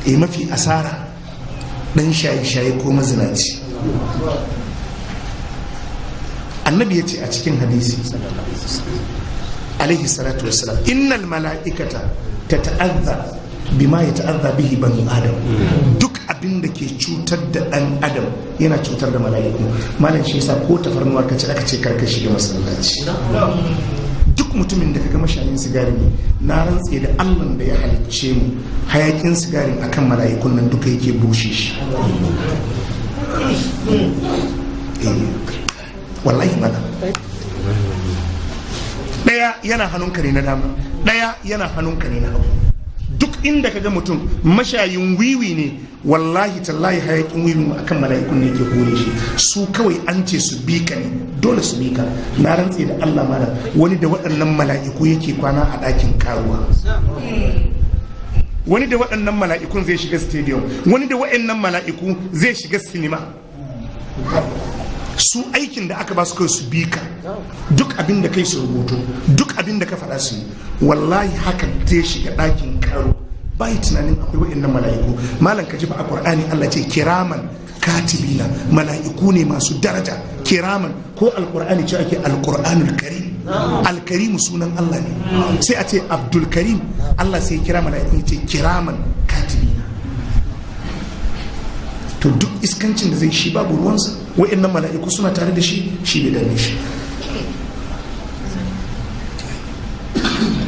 Mafi asara dan shaye-shaye ko mazinaci. Annabi ya ce a cikin hadisi alaihi salatu wassalam, innal mala'ikata ta ta'azza bima ya ta'azza bihi banu adam. Duk abin da ke cutar da dan adam yana cutar da mala'iku. Malam shi yasa ko tafarnuwa ka ci aka ce karka shiga masallaci. Duk mutumin da kaga mashayin sigari ne, na rantse da Allah da ya halicce mu, hayakin sigarin akan mala'ikun nan duka yake bushe shi. Wallahi mana daya yana hannunka ne na dama, daya yana hannunka ne na hagu. Duk inda kaga mutum mashayin wiwi ne, wallahi tallahi hayakin wiwi akan mala'ikun ne ke hore shi. Su kawai an ce su bi ka ne, dole su bi ka. Na rantse da Allah malam, wani da waɗannan mala'iku yake kwana a ɗakin karuwa, wani da waɗannan mala'ikun zai shiga stadium, wani da waɗannan mala'iku zai shiga sinima. Su aikin da aka ba su kai su bi ka, duk abin da kai su rubutu, duk abin da ka faɗa su yi. Wallahi haka zai shiga ɗakin karo bai tunanin akwai waɗannan mala'iku. Malam ka ji ba a Qur'ani Allah ce kiraman katibina, mala'iku ne masu daraja. Kiraman, ko alqur'ani ce ake alqur'anul karim. Alkarim sunan Allah ne, sai a ce Abdul Karim. Allah sai kira mala'iku ce kiraman katibina. To duk iskancin da zai shi babu ruwansa, wa'annan mala'iku suna tare da shi, shi bai dame shi,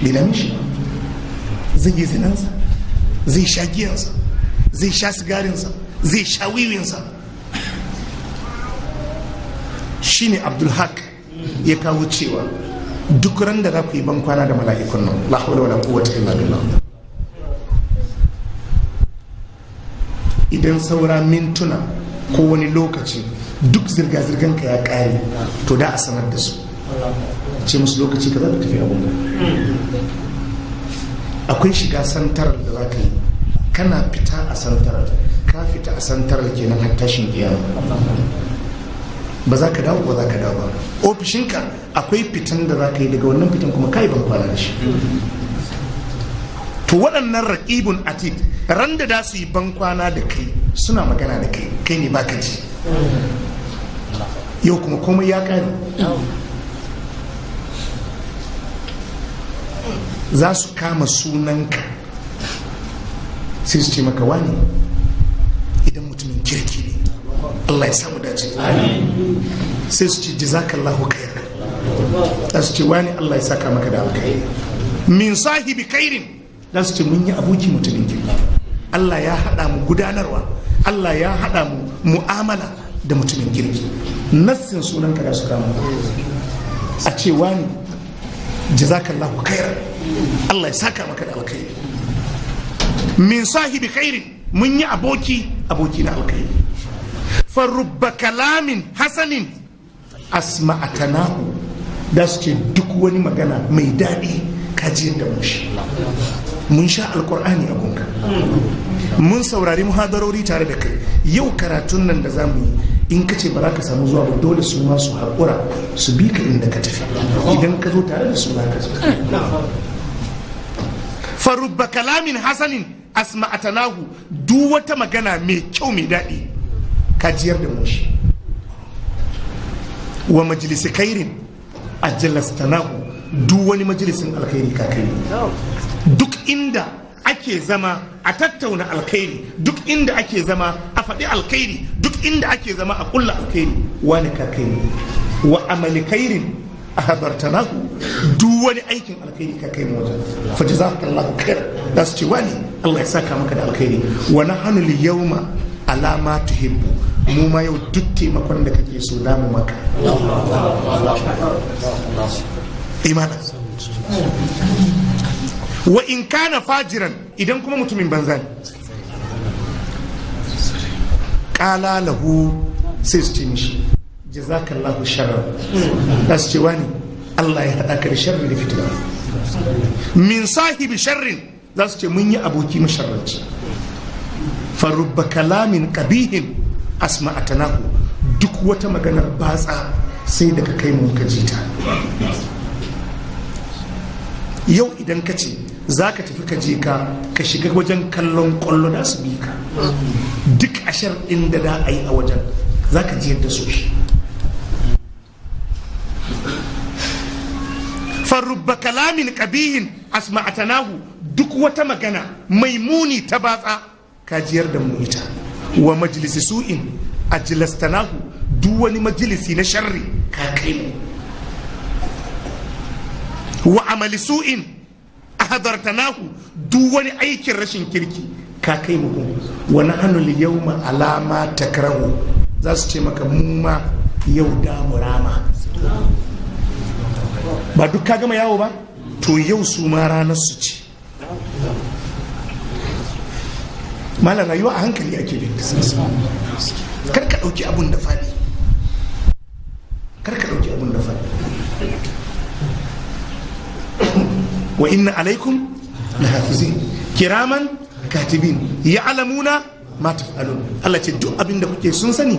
bai dame shi. Zai yi zinansa, zai sha giyansa, zai sha sigarinsa, zai sha wiwinsa. Shine Abdul Haq ya kawo cewa duk ran da za ku yi ban kwana da mala'ikun nan, la hawla wala quwwata illa billah. Idan saura mintuna ko wani lokaci duk zirga-zirganka ya kare, to da a sanar da su, ce musu lokaci ka za ka tafi abun. Akwai shiga santarar da za ka yi, kana fita a santarar, ka fita a santarar kenan har tashin kiyama. Ba za ka dawo ba, za ka dawo ba. Ofishinka akwai fitan da za ka yi, daga wannan fitan kuma ka yi ban kwana da shi. To waɗannan raƙibun atid, ran da za su yi ban kwana da kai suna magana da kai, kai ne baka ji. Yau kuma komai ya ƙare. Za su kama sunanka sai su ce maka wani idan mutumin kirki ne, Allah ya samu dace. Sai su ce jazakallahu khairan. Za su ce wani Allah ya saka maka da alkhairi. Min sahibi khairin. Za su ce mun yi aboki mutumin kirki. Allah ya haɗa mu gudanarwa, Allah ya haɗa mu mu'amala da mutumin kirki. Nassin sunanka da su kama a ce wani jazakallahu khairan, Allah ya saka maka da alkhairi. Min sahibi khairin, mun yi aboki, aboki na alkhairi. Farubba kalamin hasanin asma'atanahu. Da su ce duk wani magana mai daɗi kajiyar da mu shi. Mun sha alkur'ani a gunka, mun saurari muhadarori tare da kai. Yau karatun nan da zamu yi, in ka ce ba za ka samu zuwa ba, dole su ma su haƙura su bi ka inda ka tafi. Idan ka zo tare da su za ka zo. Farubba kalamin hasanin asma'atanahu, duk wata magana mai kyau mai daɗi kajiyar da mu shi. Wa majalisi khairin ajalastanahu, duk wani majalisin alkhairi ka kai. Duk inda ake zama a tattauna alkhairi, duk inda ake zama a faɗi alkhairi, duk inda ake zama a ƙulla alkhairi, wani ka kai. Wa amali khairin a habartanahu, duk wani aikin alkhairi ka kai mu wajen. Fa jazakallahu khair. Da su ce wani Allah ya saka maka da alkhairi. Wa nahnu al-yawma ala ma tuhibbu, mu ma yau duk taimakon da kake so za mu maka. Imana. Wa in kana fajiran, idan kuma mutumin banza ne, qala lahu, sai su ce mishi jazakallahu sharran. Za su ce wani Allah ya haɗa ka da sharri da fitina. Min sahibi sharrin, za su ce mun yi aboki masharranci. Farubba kalamin qabihin asma'atanahu, duk wata maganar batsa sai daga kai mu ka ji ta. Yau idan ka ce Za ka tafi ka je ka shiga wajen kallon kwallo, da su bi ka. Duk ashar ɗin da da a yi a wajen, za ka jiyar da su shi. Farubba kalamin qabihin asma'atanahu, duk wata magana mai muni ta batsa ka jiyar da mu ita. Wa majlisi su'in ajlastanahu, duk wani majalisi na sharri ka kai mu. Wa amali su'in ahdartanahu, duk wani aikin rashin kirki ka kai mu. Wa nahnu al-yawma alama takrahu, za su ce maka mu ma yau da mu rama. Ba duk ka gama yawo ba, to yau su ma ranar su ce. Malam, rayuwa a hankali ake bin. Kar ka ɗauki abun da faɗi, kar ka ɗauki abun da faɗi. Wa inna alaikum lahafizin kiraman katibin ya'lamuna ma taf'alun. Allah ce duk abin da kuke sun sani.